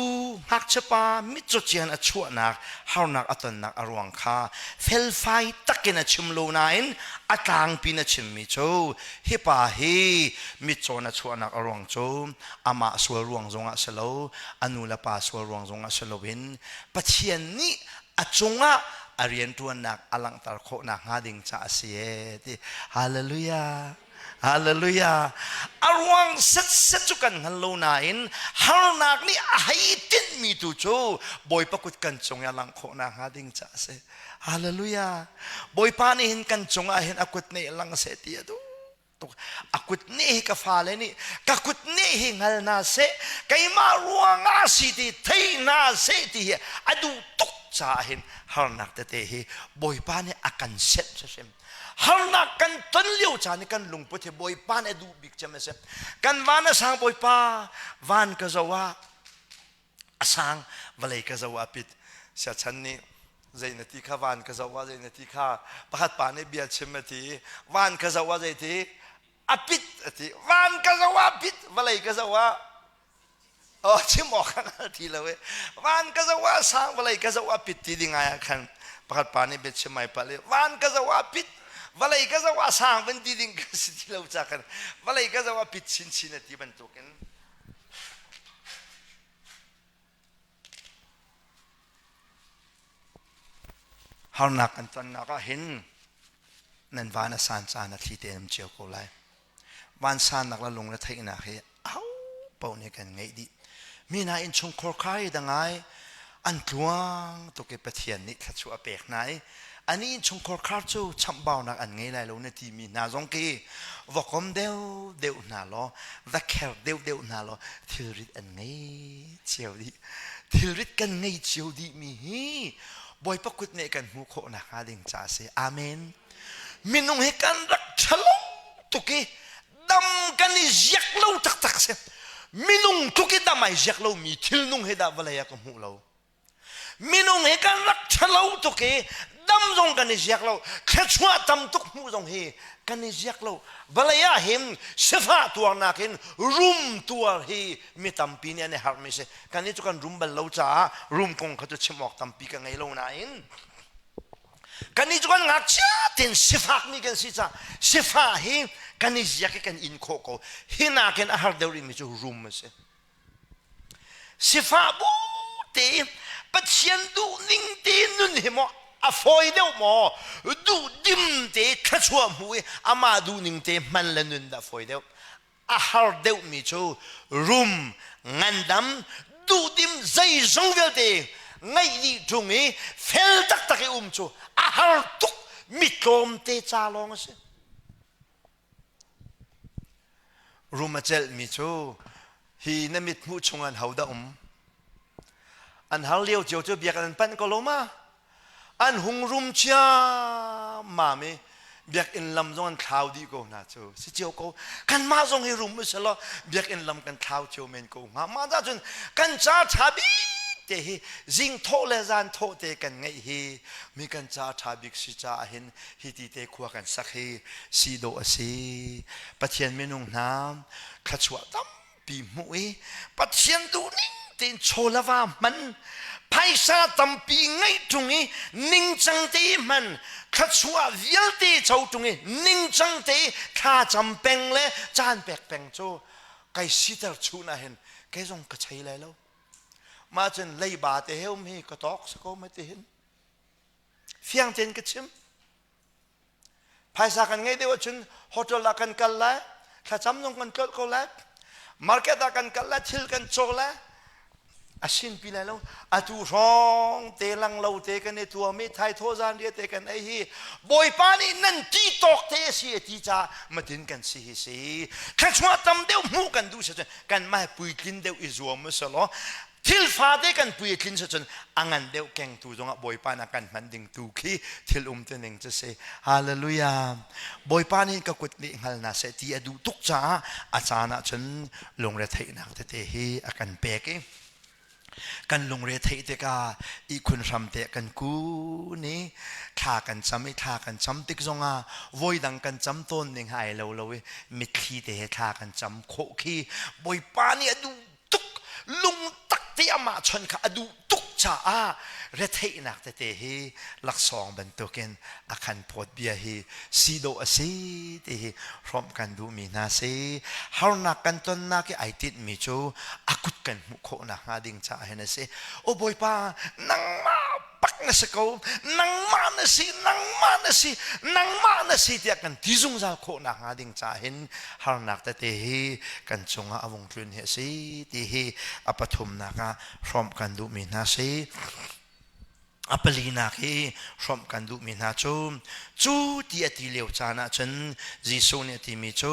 S1: ngakchiapa mitcaw cian a chuahnak harnak a tonnak a ruang kha felfai takin a chim lo nain a tlangpi in a chimmi cu hi pa hi mitcaw na chuahnak a ruang cu amah sual ruang zongah si lo, a nu le pa sual ruang zongah si loin Pathian nih a cungah a rianṭuannak a langhter khawh nakhnga ding caah a si ee ti. Hallelujah. Hallelujah. A ruang setset cu kan hngal lo nain harnak nih a hei tinhmi tu cu Bawipa kut kan cung i a langh khawh nakhnga ding caah a si. Hallelujah. Bawipa nih hin kan cungah hin a kut nih lang seh ti a duh tuk. A kut nih hi ka fale nih ka kut nih hi hngal hna seh, keimah ruangah si ti thei hna seh ti hi a duh tuk caah hin harnak tete hi Bawipa nih a kan senh hrimhrim. Harnak kan ton lio caan i kan lungput hi Bawipa nih a duh bik cem a si. Kan van a sang Bawipa, van ka zoh ah a sang, vawlei ka zoh ah pit. Siachan nih zei na ti kha van ka zoh ah zei na ti kha pakhat pa nih bia chim a ti van ka zoh ah zei ti a pit a ti van ka zoh ah pit vawlei ka zoh ah Oh, chim awk ka hngal ti lo e. Van ka zoh ah sang vawlei ka zoh ah pit ti ding ai ah khan pakhat pa nih biachim ai palh i van ka zoh ah pit vawlei ka zoh ah sang van ti ding ka si ti lo ca khan vawlei ka zoh ah pit chinchin a ti bantukin harnak kan tonnak ah hin nan van a san caan a thli te nam cio ko lai. Vansannak le lungretheihnak hi aho paoh nih kan ngeih dih. Mi hna innchungkhar kha hi dangai an tluang tuk i Pathian nih thluachuah a pek hna i ani innchungkhar khar cu chamhbaunak an ngei lai lo na timi hna zong khi va kom deuh deuh hna law va kher deuh deuh hna law thilrit an ngei cio dih. Thilrit kan ngei cio dihmi hi Bawipa kut nih kan hmuh khawh nakhnga ding ca a si. Amen. Minung hi kan rak ṭhalo tuk i dam kan i ziak lo taktak si. Minung tluk i dam ai ziak lomi thilnung hi dah vawlei ah ka hmuh lo. Minung hi kan rak ṭhalo tuk i dam zong kan i ziak lo. Thluachuah tam tuk hmuh zong hi kan i ziak lo. Vawlei ah hin sifah tuarnak in rum tuar hi mi tampi nih an i harhmi si. Kannih cu kan rum bal lo caah rum kong kha cu chim awk tampi ka ngei lo nain Kannih cu kan ngakchia tein sifakmi kan si caah sifah hi kan i ziak i kan in khawh ko. Hi nakin a har deuh rihmi cu rum a si. Sifah bu te Pathian duhning te nun hi maw a fawi deuh maw duh dim te thluachuah hmu i amah duhning te hman le nun dah fawi deuh. A har deuhmi cu rum, ngandam, duhdim zeizong vialte ngeih dih ṭung i fel taktak i um cu a har tuk mi tlawmte ca lawng a si. Rum a celhmi cu hi na mithmuh chung an ho dah um? An har lio cio cu biakinn an panh ko lo ma? An hung rum ciammam i biakinn lam zong an thlau dih ko hna cu si cio ko. Kanmah zong hi rum usih biakinn lam kan thlau cio men ko hnga. Mah dah cun kan ca ṭha bik te hi zing thawh le zan thawh te kan ngeih hi mi kan ca ṭha bik si caah hin hi ti te khua kan sak hi si dawh a si. Pathian minung hna thluachuah tam pi hmuh i Pathian duhning tein chaw le va hman phaisa tampi ngeih ṭung i ningcang te i hman thluachuah vialte co ṭung i ningcang te i thlacam peng le caan pek peng cu kai siter chun ah hin kei zong ka chei lai lo mah cun leiba te he um hi ka tawk si ko ma ti hin fiang tein ka chim Phaisa kan ngeih deuh ahcun hotel ah kan kal lai, thlacam zong kan tlolh ko lai, market ah kan kal lai, thil kan caw lai, a sinpi lai lo. Atu hrawng te lang lo te kan i tuam i thaithaw zanriah te kan ei hi Bawipa nih nan ti tawk te a si a ti caah matin kan si hi si. Thluachuah tam deuh hmuh kan duh si cun kanmah puitlin deuh i zuam u selaw. Thil fate kan pui a tlin cun a ngan deuh kengtu zongah Bawipa nih a kan hman ding tu khi thil um te ning cu si. Hallelujah. Bawipa nih ka kut nih hngal na seh ti a duh tuk caah a caan ah cun lungretheihnak tete hi a kan pek i kan lungre theih tikah ihkhun hram te kan kun i thla kan cam i thla kan cam tik zongah voidang kan cam tawn ning hai lo lo i mitthli te he thla kan cam khawh khi Bawipa nih a duh tuk lungtak te amah chon kha a duh tuk caah retheihnak tete hi laksawng bantukin a khan phawt bia hi si dawh a si ti hi hrawmh kan duhmi hna si. Harnak kan tonnak i ai tinhmi cu a kut kan hmuh khawh nakhnga ding caah hin a si. Aw Bawipa, nangmah bak na si ko, nangmah na si, nangmah na si, nangmah na si tiah kan ti zungzal khawh nakhnga ding caah hin harnak tete hi kan cungah a vung tlun hi a si ti hi a pathumnak ah hrawmh kan duhmi hna si. A palinak hi hrawmh kan duhmi hna cu cu ti a ti lio caan ah cun Jesuh nih a timi cu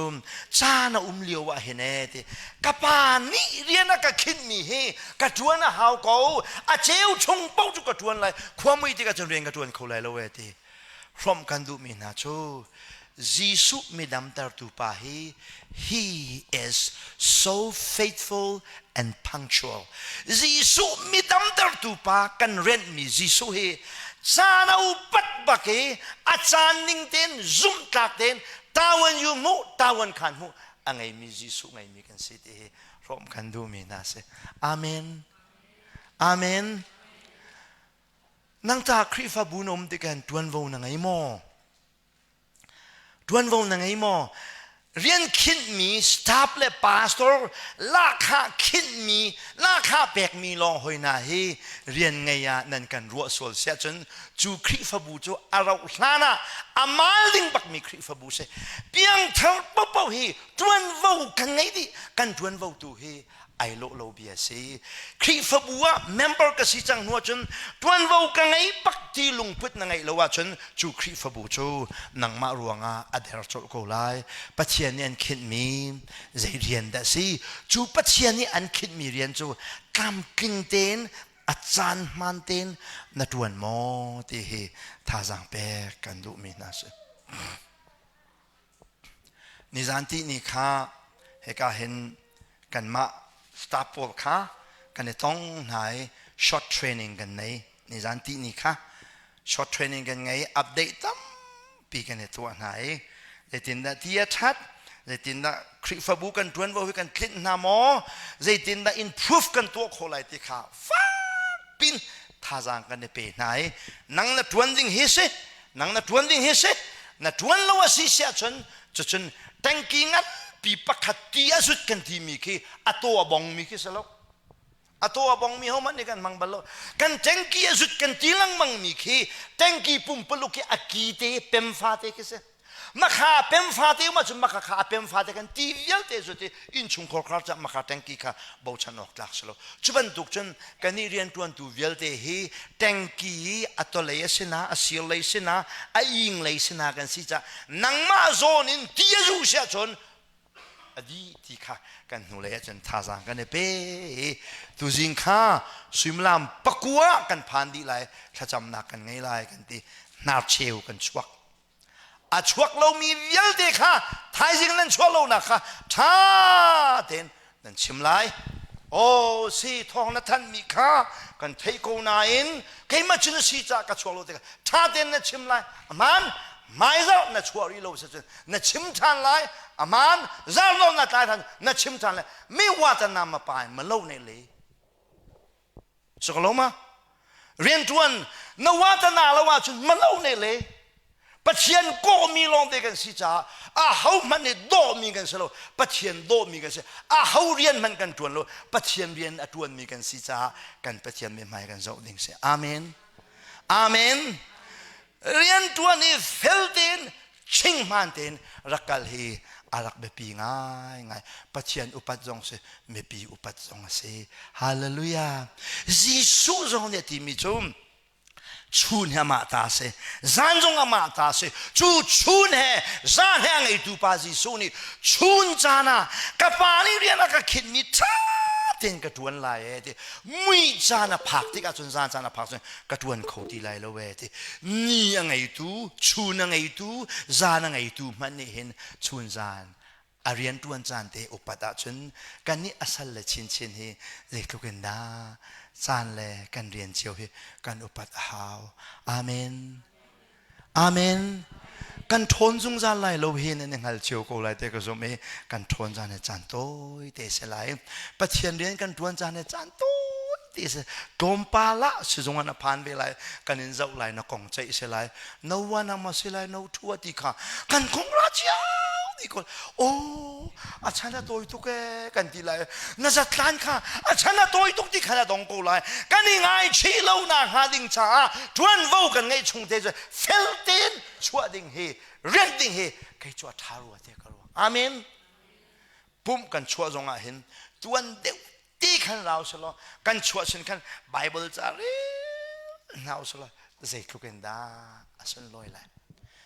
S1: caan a um lio ah hin ee ti ka pa nih rian a ka khinhmi hi ka ṭuan a hau ko a ceu chung paoh cu ka ṭuan lai khua mui tikah cun rian ka ṭuan kho lai lo ee ti hrawmh kan duhmi hna cu Jesuh mi damtertu pa hi he is so faithful and punctual. Jesuh mi damtertu pa kan renhmi Jesuh hi caan a upat bak i a caan ning tein zumhtlak tein tawan yu hmuh tawan khan hmuh a ngeimi Jesuh ngeimi kan si ti hi hrawm kan duhmi hna si. Amen. Amen. Nang ta Khrihfabu na um tikhan ṭuanvo na ngei maw? Ṭuanvo na ngei maw? Rian khinhmi staff le pastor lahkhah khinhmi lahkhah pekmi lawng hoi hna hi rian ngei ah nan kan ruah sual siah cun cu Khrihfabu cu a rauh hlan ah a mal ding bakmi Khrihfabu si. Piangthar paohpaoh hi ṭuanvo kan ngei dih. Kan ṭuanvo tu hi ai lawh lo bia si. Khrihfabu ah member ka si cang hnu ahcun ṭuanvo ka ngei bak ti lungput na ngeih lo ahcun cu Khrihfabu cu nangmah ruangah a der colh ko lai. Pathian nih an khinhmi zei rian dah si? Cu Pathian nih an khinhmi rian cu tlamtling tein a caan hmaan tein na ṭuan maw ti hi thazaang pek kan duhmi hna si. Nizan tihni kha hika hin kanmah staff pawl kha kan i tong hna i short training kan nei. Nizan tihni kha short training kan ngei update tampi kan i tuah hna i zeitindah ti a ṭhat zeitindah Khrihfabu kan ṭuanvo hi kan tlinh hna maw zeitindah improve kan tuah khawh lai ti kha fakpin thazaang kan i pe hna i nang na ṭuan ding hi si nang na ṭuan ding hi si na ṭuan lo a si si ahcun cucun tanki nganpi pakhat ti a zut kan timi khi a taw a bongmi khi si lo a taw a bongmi hohmanh nih kan hmang bal lo kan tanki a zut kan ti lengmang mi khi tanki pumpaluk khi a ki te pem fate khi si makha pem fate um ahcun makha kha a pem fate kan ti vialte zu ti innchungkhar khar cah makha tanki kha bochan awk tlak si lo cu bantuk cun kan i rianṭuantu vialte hi tanki a tolei a sina a sir lei sina a ing lei sina kan si cah nangmah zawn in ti a zu siah cun a dih ti kha kan hnulei ahcun thazaang kan i pe tuzing kha suimilam pakua kan phan dih lai thlacamnak kan ngei lai kan ti hnarcheu kan chuak a chuak lomi vialte kha thaizing nan chuah lonak kha ṭha tein nan chim lai aw si thawng na thanhmi kha kan theih ko nain keimah cun a si caah ka chuak lo tikah ṭha tein na chim lai aman hmaizarh na chuah rih lo si cun na chim ṭhan lai aman zarh lo na tlai ṭhan na chim ṭhan lai mi wa ta na ma pai ma lo ne le Saka ma? Rianṭuan na wa ta na lo ahcun malo ne le Pathian kawhmi lawngte kan si caah a ho hmanh nih dawhmi kan si lo Pathian dawhmi kan si a ho rian hmanh kan ṭuan lo Pathian rian a ṭuanmi kan si caah kan Pathian mithmai kan zoh ding si Amen Amen Rianṭuan i fel tein ching hmaan tein rak kal hi a rak biapi ngaingai. Pathian upat zong si, mipi upat zong a si. Hallelujah. Jesuh zong nih a timi cu chun hi amah ta a si, zan zong amah ta a si. Cu chun he zan he a ngeitu pa Jesuh nih chun caan ah ka pa nih rian a ka khinhmi ṭha. tein ka ṭuan lai ee ti. Mui caan a phak tikah cun zan caan a phak cun ka ṭuan kho ti lai lo ee ti. Ni a ngeitu, chun a ngeitu, zan a ngeitu hmanh nih hin chun zan a rian ṭuan caan te upat ahcun kannih a sal le chinchin hi zeitluk in dah caan le kan rian cio hi kan upat a hau. Amen. Amen. Kan ṭhawn zungzal lai lo hi nan i hngal cio ko lai te ka zumh i kan ṭhawn caan hi caan tawi te si lai. Pathian rian kan ṭuan caan hi caan tawi te si. Tlawmpal ah sizung ah na phan ve lai, kan in zoh lai, na kong ceih si lai. No one ah ma si lai, no two a ti kha kan kong ra cio ti ko. Oh, a chan a tawi tuk ee kan ti lai. Na zatlan kha a chan a tawi tuk ti kha na dong ko lai. Kan i ngaichih lo nak hnga ding caah ṭuanvo kan ngeih chung te cu fel tein chuah ding hi rianh ding hi kei cu a ṭha rua te ka ruah. Amen. Pumh kan chuah zong ah hin tuan deuh ti khan rau selaw kan chuah sin khan Bible ca rel hna usulaw zeitluk in dah a sunlawi lai.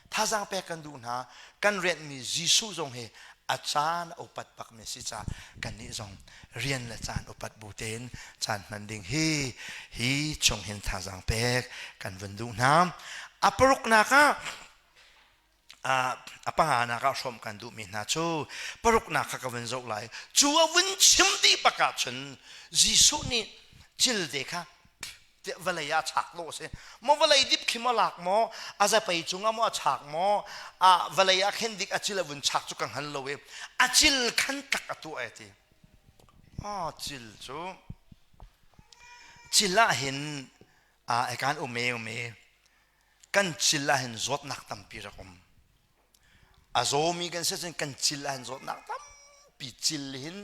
S1: Thazaang pek kan duh hna kan rianhmi Jesuh zong hi a caan a upat bakmi si ca kannih zong rian le caan upat bu tein caan hman ding hi hi chung hin thazaang pek kan vun duh hna. A paruknak ah a panganak ah hrawm kan duhmi hna cu paruknak kha ka vun zoh lai. Cu a vun chim dih bak ahcun Jesuh nih cilte kha vawlei ah a chak dawh a si. Maw vawlei dip khi maw lak maw a zapei cungah maw a chak maw a vawlei ah khin dik a cil a vun chak cu ka hngal lo i a cil khan tlak a tuah e ti. Ah cil cu cil ah hin a kan um e um e kan cil ah hin zawtnak tampi rak um. A zawmi kan si cun kan cil ah hin zawtnak tampi cil hin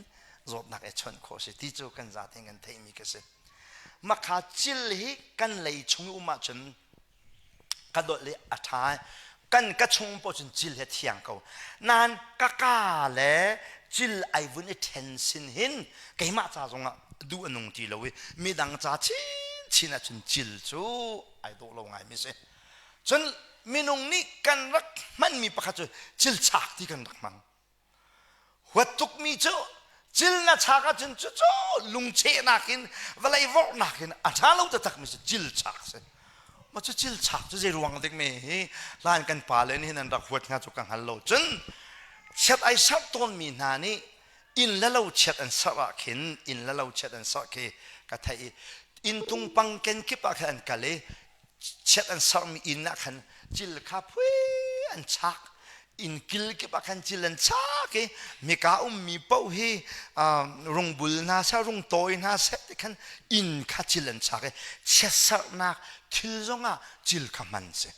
S1: zawtnak i chawnh khawh si ti cu kan zaten kan theihmi ka si. Makha cil hi kan lei chung i um ahcun ka dawt le a ṭha kan ka chung paoh cun cil hi a thiang ko. Nain ka ka le cil ai vun i ṭhen sin hin keimah ca zongah duh a nung ti lo i midang ca chinchin ahcun cil cu ai dawh lo ngaimi si. Cun minung nih kan rak hmanmi pakhat cu cilchak ti kan rak hmang. Huat tukmi cu cil na chak ahcun cucu lungchehnak in vawlei vorhnak in a ṭha lo taktakmi cu cilchak si. Ma cu cilchak cu zei ruang dik me hi hlan kan pa le nih an rak huat hnga cu ka hngal lo. Cun chiat ai serh tawnmi hna nih inn le lo chiat an serh ah khin inn le lo chiat an serh khi ka theih i inn tung pang kenkip ah khin an kal i chiat an sermi inn ah khan cil kha phui an chak inn kil kip ah khan cil an chak i mika ummi paoh hi rungbul hna seh rungtawi hna seh ti khan inn kha cil an chak i chiatserhnak thil zongah cil kha hman si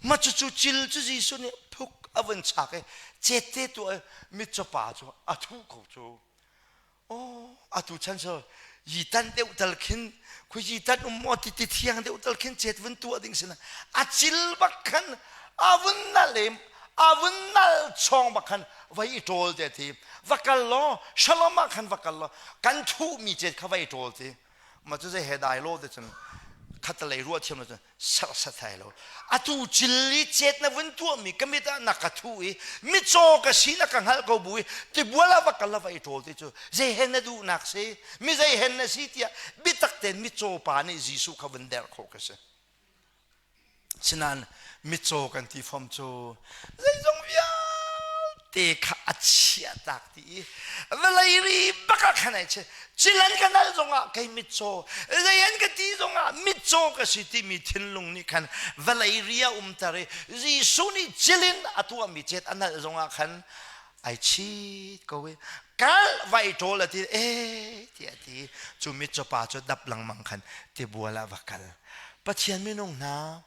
S1: ma cucu cil cu Jesuh nih phuk a vun chak i cette tuah mitcawpa cu a thu ko cu Oh, atu chan cu yitan deuh tal khin khui yitan um maw ti ti thiang deuh tal khin chet vun tuah ding sin a cil bak khan a vun nal em a vun nal chong bak khan vai i ṭawl te thi va kal law shalom ah khan va kal law kan thuh mi chet kha vai i ṭawl ti ma cu zei he dai lo te cun khatalei ruah thiam lo cun serhsat hai lo atu cil i cet na vun tuahmi ka mit ah na ka thu i mitcaw ka si na ka hngalh ko bu i tibual ah va kal la va i ṭawl ti cu zei hen na duhnak si mi zei hen na si tiah biatak tein mitcaw pa nih Jesuh kha vun derh khawh ka si sinain mitcaw kan ti fom cu zeizong vialte kha a chiahtak ti i vawlei ri bak ah khan ai che cilan ka nal zongah kei mitcaw zei an ka ti zongah mitcaw ka si timi thinlung nih khan vawlei ri a umter i Jesuh nih cilin a tuahmi cet a nal zongah khan ai chit ko i kal vai ṭawl a ti e tiah a ti cu mitcaw pa cu dap lengmang khan tibual ah va kal Pathian minung hna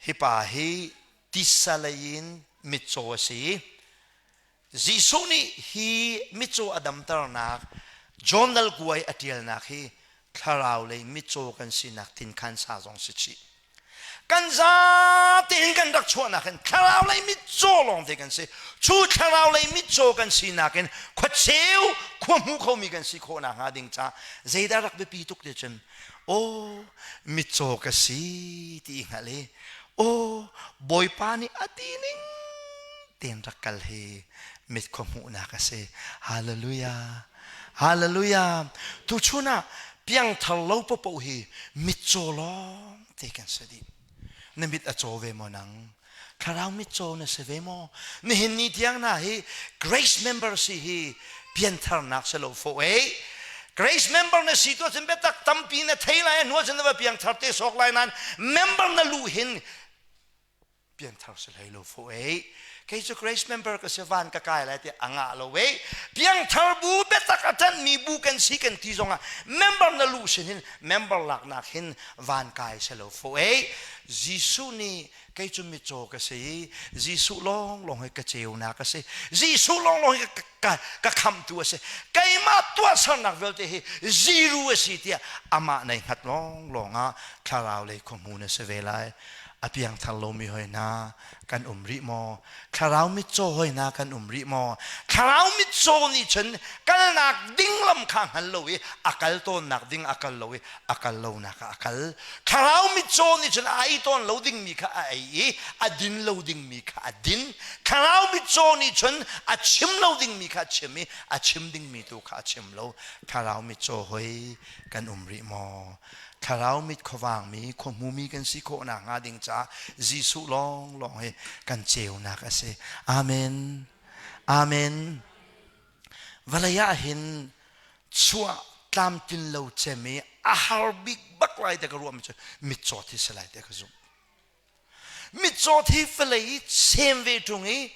S1: Hi pa hi tisa lei in mitcaw a si. Jesuh nih hi mitcaw a damternak John Dal kuai a ṭialnak hi thlarau lei mitcaw kan sinak tinkhan sa zong si chih. Kan zate in kan rak chuahnak in thlarau lei mitcaw lawngte kan si. Cu thlarau lei mitcaw kan sinak in khuacheu khua hmu khomi kan si khawh nakhnga ding ca zeidah rak biapi tuk ti cun Aw mitcaw ka si ti i hngalh i aw Bawipa nih a ti ning tein rak kal hi mit khua hmuhnak a si. Hallelujah. Hallelujah. Tuchun ah piangthar lo popo hi mitcaw lawng te kan si dih. Na mit a caw ve maw nang? Thlarau mitcaw na si ve maw? Nihin ni tiang na hi grace member si hi piantharnak si lo fo ei. Grace member na si tu cun biatak tampi na thei lai hnu cun na va piangthar te sawk lai nan member na luh hin pianthar si hlei lo fo ei kei cu grace member ka si van ka kai lai ti a ngah lo ei piangthar bu biatak a ṭanhmi bu kan si kan ti zongah member na luh sin hin member laknak hin van kai si lo fo ei Jesuh nih kei cu mitcaw ka si Jesuh lawng lawng hi ka ceunak a si Jesuh lawng lawng hi ka, ka khamhtu a si keimah tuahsernak vialte hi zero a si tiah amah nei hngat lawng lawng ah thlarau lei khuahmu na si ve lai a piangthar lomi hoi hna kan um rih maw thlarau mitcaw hoi hna kan um rih maw thlarau mitcaw nih cun kalnak ding lam kha hngal lo i a kal tawnnak ding a kal lo i a kal lonak ah a kal thlarau mitcaw nih cun a ei tawn lo dingmi kha a ei i a din lo dingmi kha a din thlarau mitcaw nih cun a chim lo dingmi kha a chim i a chim dingmi tu kha a chim lo thlarau mitcaw hoi kan um rih maw thlarau mit khuavangmi khuahmumi kan si khawh nakhnga ding caah Jesuh lawng lawng hi kan ceunak a si. Amen. Amen. Vawlei ah hin chuah tlamtlin lo cem i a har bik bak lai te ka ruahmi cu mitcawt hi si lai te ka zumh. Mitcawt hi vawlei i sem ve ṭung i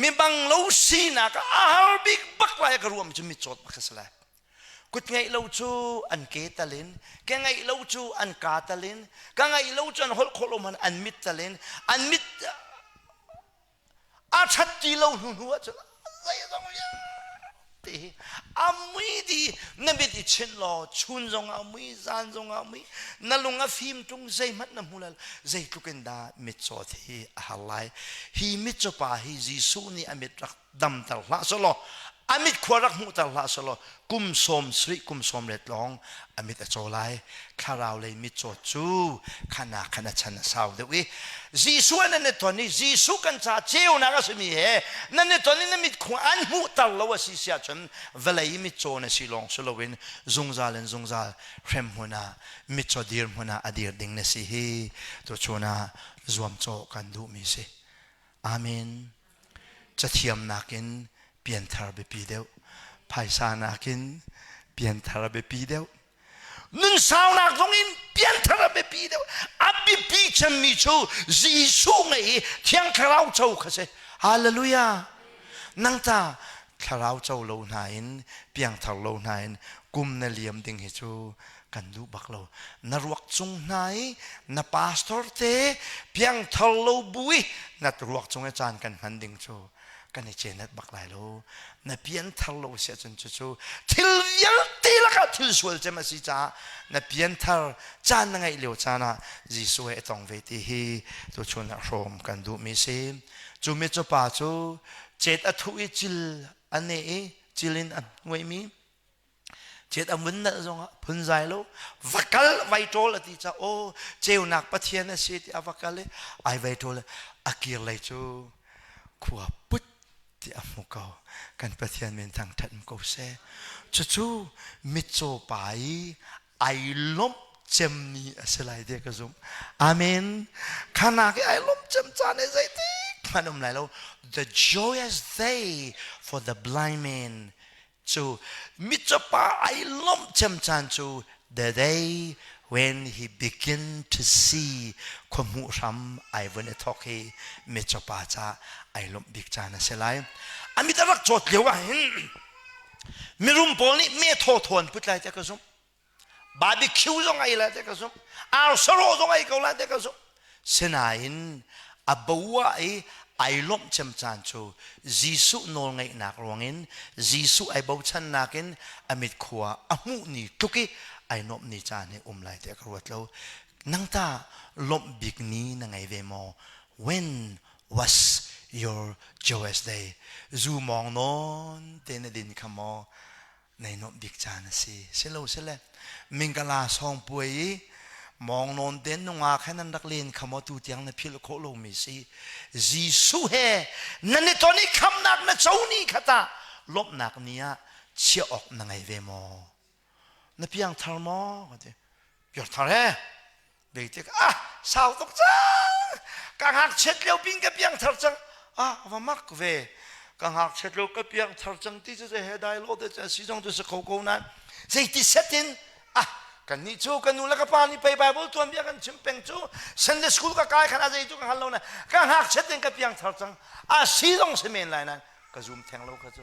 S1: mibang lo sinak ah a har bik bak lai ka ruahmi cu mitcawt bak si lai kut ngeih lo cu an ke talin ke ngeih lo cu an ka talin ka ngeih lo cu an holh khawh lo man an mit talin an mit a that ti lo hnu hnu ahcun zeizong vialte hi a mui di na mit i chinh law chun zong ah mui zan zong ah mui na lung a fim tung zeihmanh na hmu lal zeitluk in dah mitcawt hi a har lai hi mitcaw pa hi Jesuh nih a mit rak damter hlah selaw a mit khua rak hmuhter hlah selaw kum sawm sarih kum sawm let lawng a mit a caw lai thlarau lei mitcaw cu khana khan a chan a sau deuh i Jesuh nan i ton i Jesuh kan ca ceunak a simi he nan i ton i na mit khua an hmuhter lo a si si ahcun vawlei mitcaw na si lawng si loin zungzal in zungzal hrem hmun ah mitcaw dir hmun ah a dir ding na si hi tuchun ah zuamcawh kan duhmi si. Amen. Cathiam nakin pianthar biapi deuh. Phaisa nakin pianthar biapi deuh. Nun saunak zong in pianthar a biapi deuh. A biapi cemmi cu Jesuh ngei i Thiang Thlarau co kha si. Hallelujah. Nang ta thlarau co lo hna in piangthar lo hna in kum na liam ding hi cu kan duh bak lo na ruak cung hna i na pastor te piangthar lo bu i na ruak cung i caan kan hman ding cu kan i cenat bak lai lo na pianthar lo si ahcun cucu thil vialte lakah thil sual cem a si caah na pianthar caan na ngeih lio caan ah Jesuh he i tong ve ti hi tuchun ah hrawm kan duhmi si cu mi cu pa cu cet a thuh i cil a neh i cil in a hnuaimi Cet a mun nalh zongah phunzai lo va kal vai ṭawl a ti ca aw ceunak Pathian a si ti a va kal i ai vai ṭawl a kir lei cu khua put ti a hmu ko kan Pathian min thangṭhat ko seh cucu mitcaw pa i ai lawmh cem ni a si lai ti ka zumh amen khanak i ai lawmh cem caan i zeitik hmanh um lai lo the joyous day for the blind man Cu mitcawpa ai lawmh cem caan cu the day when he begin to see khua hmuh hram ai vun i thawk hi mitcawpa ca ai lawmh bik caan a si lai. A mit a rak cawt lio ah hin mirum pawl nih me thaw thaw an put lai tiah ka zumh. Barbecue zong ei lai tiah ka zumh. Ar sarawh zong ei ko lai tiah ka zumh. Sinain a bo ah i ai lawmh cem caan cu Jesuh nawlngaihnak ruangin Jesuh ai bochannak in a mit khua a hmuh ni tluk i ai nuamh ni caan hi um lai tiah ka ruat lo. Nang ta lawmh bik ni na ngei ve maw? When was your joyous day? Zu mawng nawn te na din kha maw? Nei nuamh bik caan a si. Silo sile mingkala sawng puai i mawng nawn ten nungak he nan rak len kha maw tu tiang na philh khawh lomi si. Jesuh he nan i ton i khamnak na co ni kha ta. lawmhnak ni ah chiah awk na ngei ve maw? Na piangthar maw? Ka ti. Piangthar he Beitik ah sau tuk cang. Ka ngakchiat lio pin ka piangthar cang. Ah va mak ve. Ka ngakchiat lio ka piangthar cang ti cu he dai lo te si zong cu si kho ko nain zeiti set in ah kan nih cu kan nu le ka pa nih pei Bible tuan bia kan chim peng cu Sunday school ka kai khan a zei cu ka hngal lo na ka ngakchiat in ka piangthar cang. A si zong si men lai nain ka zum theng lo kha cu.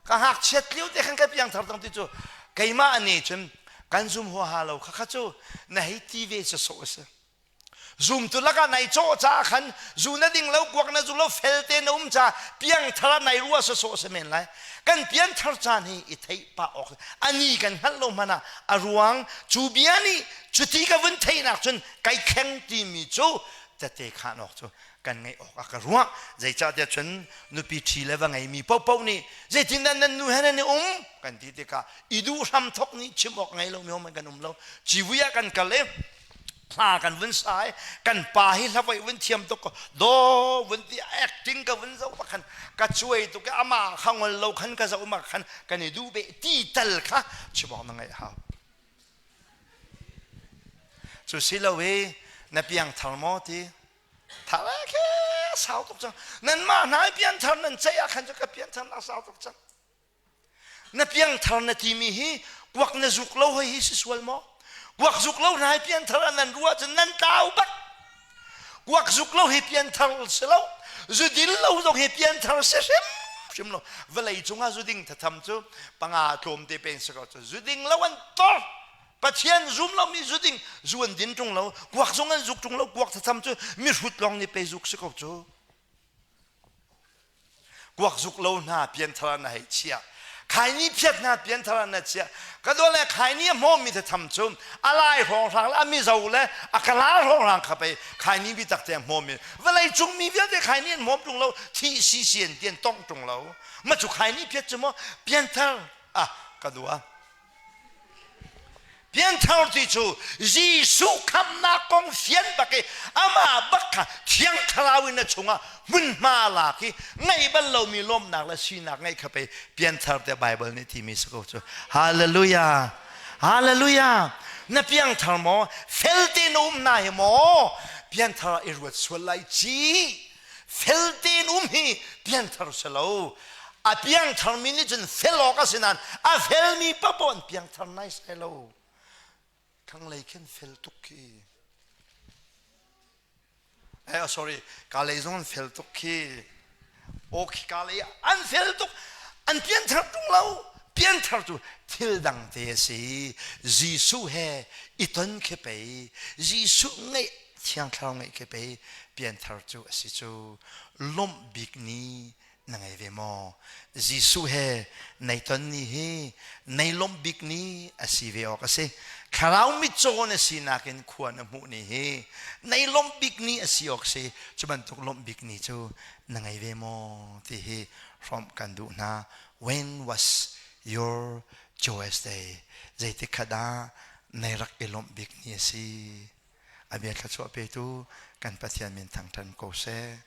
S1: Ka ngakchiat lio te khan ka piangthar cang ti cu keimah nih cun kan zum huaha lo kha kha cu na hei ti ve sawsawh a si. Zumtu lakah nai cawh caah khan zu na ding lo kuak na zu lo fel te na um ca piangthar ah nai ruah sawsawh a si men lai. Kan pianthar caan hi i theih pah awk ani kan hngalh lo hmanh ah a ruang cu bia nih cuti ka vun theihnak cun kai thleng timi cu tete khan awk cu kan ngeih awk a ka ruah. Zeicahtiah cun nupi ṭhi le va ngeimi paohpaoh nih zeitindah nan nu he nan i um kan ti tikah i duh hram thok nih chim awk ngei lomi hom kan um lo. Civui ah kan kal i hla kan vun sa i kan pa hi hla voi vun thiam tuk do vun ti acting ka vun zoh khan ka cuai tuk i amah kha ngol lo khan ka zoh ma khan kan i duh beh ti tal kha chim awk na ngeih hau. Cu si lo i na piangthar maw ti thar khi sau tuk cang. Nanmah hna i pianthar nan ceih ah khan cu ka pianthar nak sau tuk cang. Na piangthar na timi hi kuak na zuk lo hoi hi si sual maw? Kuak zuk lo hna hi pianthar ah nan ruah cun nan tlau bak. Kuak zuk lo hi pianthar si lo. Zu din lo zong hi pianthar si hrim hrim lo. Vawlei cungah zu ding thatham cu panga tlawm te pen si ko cu zu ding lo an tor. Pathian zum lomi zu ding zu an din ṭung lo, kuak zong an zuk ṭung lo, kuak thlacam cu mihrut lawng nih pe zuk si ko cu. Kuak zuk lo hna pianthar na hei chiah. Khaini phiat hna pianthar na chiah. Ka dawt le khaini a hmawmmi thlacam cu a lai hrawnghrang le a mizo le a kala hrawnghrang kha pei khaini bi tak te a hmawmmi. Vawlei cung mi vialte khaini an hmawm ṭung lo, thi si si an ti an tongh ṭung lo. Ma cu khaini phiat cu maw pianthar ah ka dua. Pianthar ti cu Jesuh khamhnak kong fian bak i amah bak kha Thiang Thlarau in a chungah hmunhma lak i ngeih bal lomi lawmhnak le sinak ngeih kha pei pianthar tiah Baibal nih timi si ko cu. Hallelujah! Hallelujah! Na piangthar maw? Fel tein na um na hi maw? Pianthar ah i ruat sual lai ci. Fel tein um hi pianthar si lo. A piangtharmi nih cun fel awk a si nain a felmi paoh an piangthar nai sai lo. Thlanglei khin fel tuk khi. Eh, sorry, ka lei zong an fel tuk khi. Aw khi ka lei an fel tuk. An pianthar tung lo. Pianthar cu thil dang te a si. Jesuh he i ton khi pei. Jesuh ngeih Thiang Thlarau ngeih khi pei pianthar cu a si cu. Lawmh bik ni na ngei ve maw? Jesuh he nei ton ni hi nei lawmh bik ni a si ve awk a si. Thlarau mitcaw na sinak in khua na hmuh ni hi nei lawmh bik ni a si awk si. Cu bantuk lawmh bik ni cu na ngei ve maw ti hi hrawmh kan duh hna. When was your joyous day? Zeitik kha dah nei rak i lawmh bik ni a si? A bia thluachuah petu kan Pathian min thangṭhat ko seh.